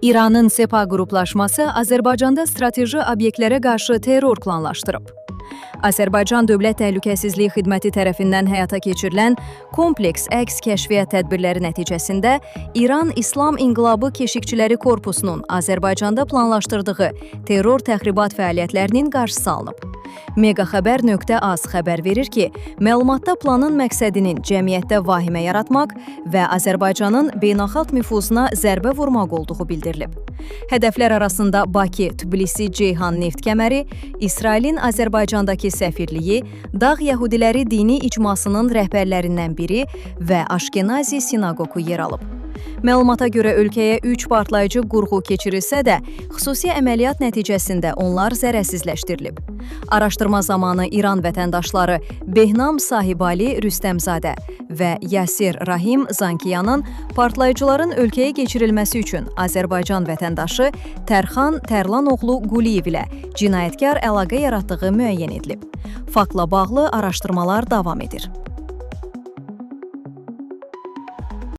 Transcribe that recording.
İranın Sepah qruplaşması Azərbaycanda strateji obyektlərə qarşı terror planlaşdırıb. Azərbaycan Dövlət Təhlükəsizliyi Xidməti tərəfindən həyata keçirilən kompleks əks kəşfiyyat tədbirləri nəticəsində İran İslam İnqilabı Keşikçiləri Korpusunun Azərbaycanda planlaşdırdığı terror təxribat fəaliyyətlərinin qarşısı alınıb. Megaxəbər.az xəbər verir ki, məlumatda planın məqsədinin cəmiyyətdə vahimə yaratmaq və Azərbaycanın beynəlxalq nüfuzuna zərbə vurmaq olduğu bildirilib. Hədəflər arasında Bakı, Tbilisi, Ceyhan neft kəməri, İsrailin Azərbaycandakı səfirliyi, Dağ Yəhudiləri dini icmasının rəhbərlərindən biri və Aşkenazi sinaqoqu yer alıb. Məlumata görə ölkəyə 3 partlayıcı qurğu keçirilsə də, xüsusi əməliyyat nəticəsində onlar zərərsizləşdirilib. Araşdırma zamanı İran vətəndaşları Behnam Sahibali Rüstəmzadə və Yasir Rahim Zankiyanın partlayıcıların ölkəyə keçirilməsi üçün Azərbaycan vətəndaşı Tərxan Tərlanoğlu Quliyev ilə cinayətkar əlaqə yaratdığı müəyyən edilib. Faktla bağlı araşdırmalar davam edir.